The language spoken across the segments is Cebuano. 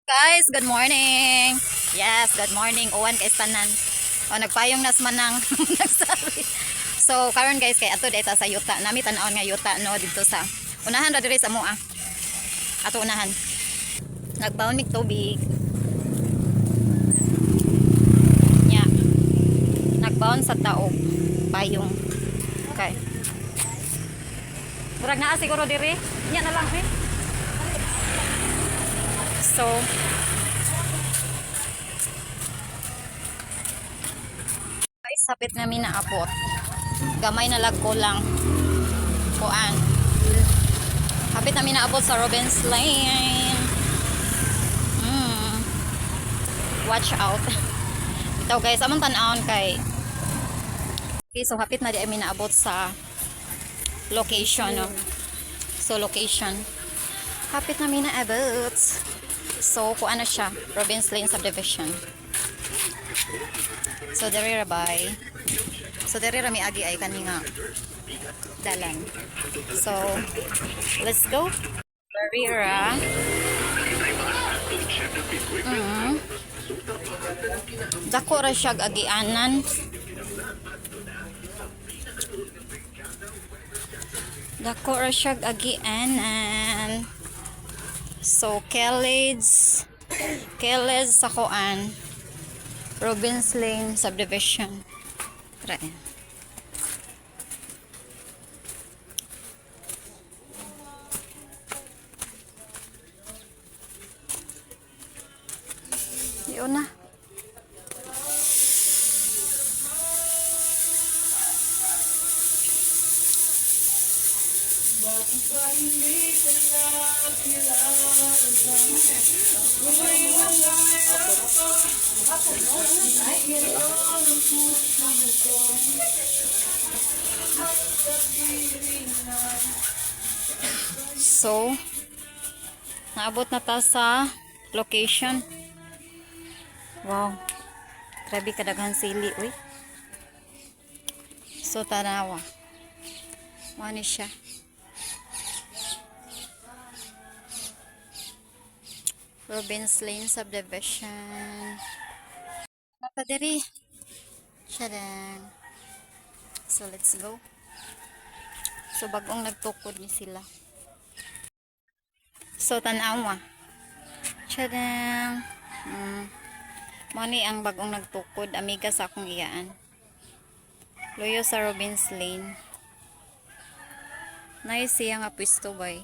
Guys, good morning. Yes, good morning. Uwan kay tanan. O nagpayong nas manang nagsabi. So karon, guys, kay ato data sa yuta. Nami tan-awon nga yuta, no, dito sa unahan ra diri sa mua. Ato unahan. Nagbaon mig tubig. Nya. Nagbaon sa taog payong. Okay. Murag naa siguro diri. Nya na lang eh. So, guys, sapit namin naabot. Gamay na lag ko lang. Kuan. Hapit namin naabot sa Robin's Lane. Watch out. Ito, guys, among tan-awon kay. Okay, so hapit na di kami naabot sa location, no? So, location. Hapit namin naabot. So, kung ano siya, Robin's Lane Subdivision. So, diri ra bay. So, diri ra mi agi ay kani nga dalan. So, let's go. Diri ra. Dako ra siya agianan. Dako ra siya agianan. So, Kelly's sa kuan. Robin's Lane Subdivision. Tara. Yun na. So, naabot na ta sa location. Wow. Grabe kadaghan sili, uy. So, tanawa. Mao ni siya. Robin's Lane Subdivision. Nata diri. Tcharan. So, let's go. So, bagong nagtukod ni sila. So, tanawa. Tcharan. Mao ni ang bagong nagtukod. Amiga sa akong iyaan. Luyo sa Robin's Lane. Nice siya nga pwesto bay.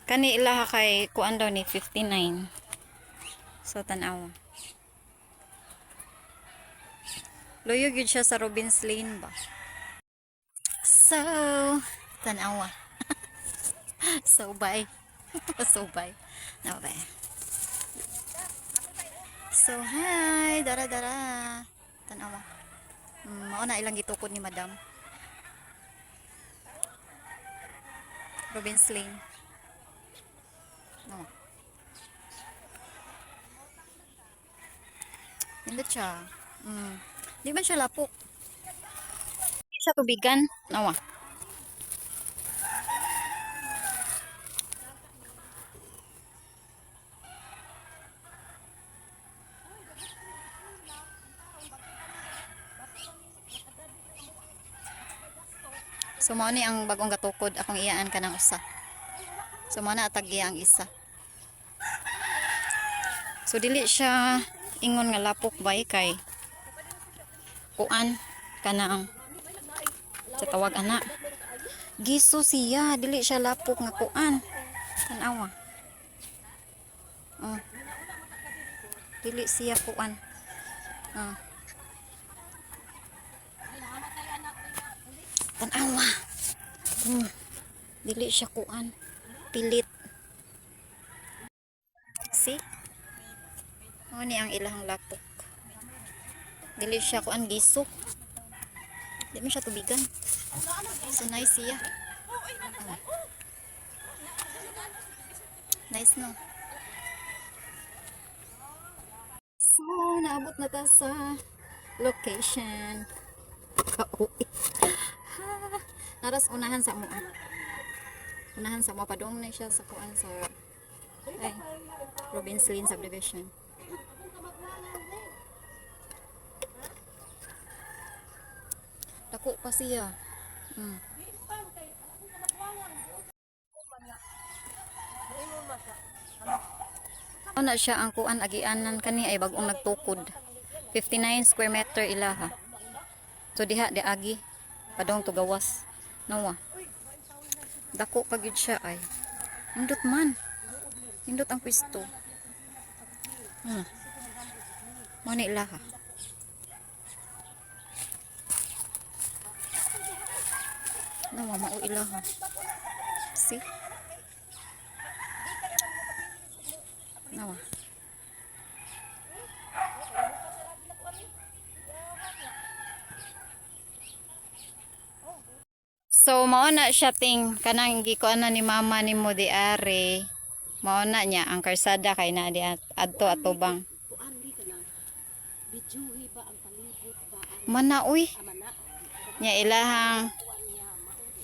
Kani ilaha kay kuan daw ni 59. So tanawa. Luyo gyud siya sa Robin's Lane ba. So, tanawa. So bye. So bye. No bye. So hi, dara dara. Tanawa. Mao na ilang gitukod ni Madam. Robin's Lane. No. Nindot siya. Di man siya lapok. Di siya tubigan. Nawa. So mao ni ang bagong gatukod akong iyaan kanang usa. So mao na atag iya ang isa. So dili siya ingon nga lapok bay kay kuan kanang sa tawag ana. Giso siya, dili siya lapok nga kuan. Tan-awa. Oh. Dili siya kuan. Oh. Tan-awa. Dili siya kuan. Pilit. See? Mao ni ang ilahang lapok. Dili siya kuan, giso. Di man siya tubigan. So nice siya. Oh. Nice, no? So, naabot na ta sa location. Kauwi. Ha, naras unahan sa amoa. Unahan sa mapadong na siya sa kuan sa ay Robin's Lane Subdivision. Dako pa siya. Ano siya ang kuan agianan kani ay bagong nagtukod. 59 square meter ilaha. So diha di agi padong tugawas. Nawa. Dako pa gyud siya ay. Indot man. Indot ang pwesto. Mo ni ilaha. Nawa mao ilaha. See? Nawa. So mao na siya ting kanang gikuan na ni mama nimo di are. Mao na niya ang karsada kay na di adto atubang. Kuan di ka na. Bidyuhi ba ang palibot ba ang Mana uy. amana? Nya ilahang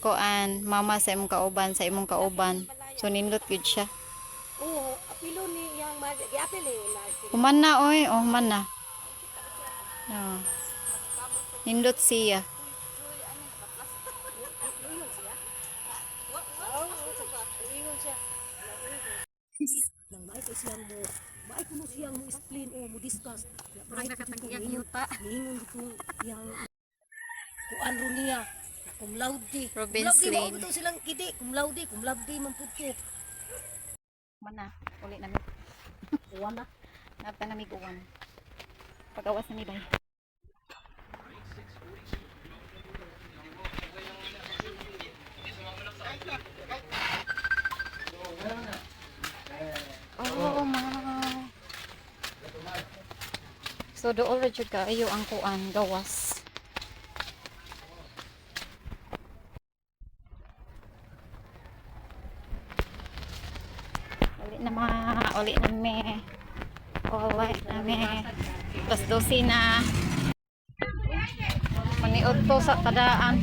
kuan mama sa imong kauban sa imong kauban. So nindot gyud siya. Oo, apilo ni yang mag giapil eh na sila. Human na oy, oh human na. No. Nindot siya. Ingon siya. Oo, ingon siya. Nang maay kay siyang mo, maay kuno siyang mo explain o mo discuss. Maay yuta. Niingon dito yang kuan ro niya na cum laude. Robin's Cum laude, mao Lane. bitaw silang kidi, cum laude man pud ko. Human na, uli na mi. Uwan na. Nabta na mi uwan. Pagawas na mi bay. Oh, ma. So dool ra jud kaayo ang kuan gawas. Uli na ma, uli na me. Uli na me. Tapos 12 na. Paniod to sa tadaan.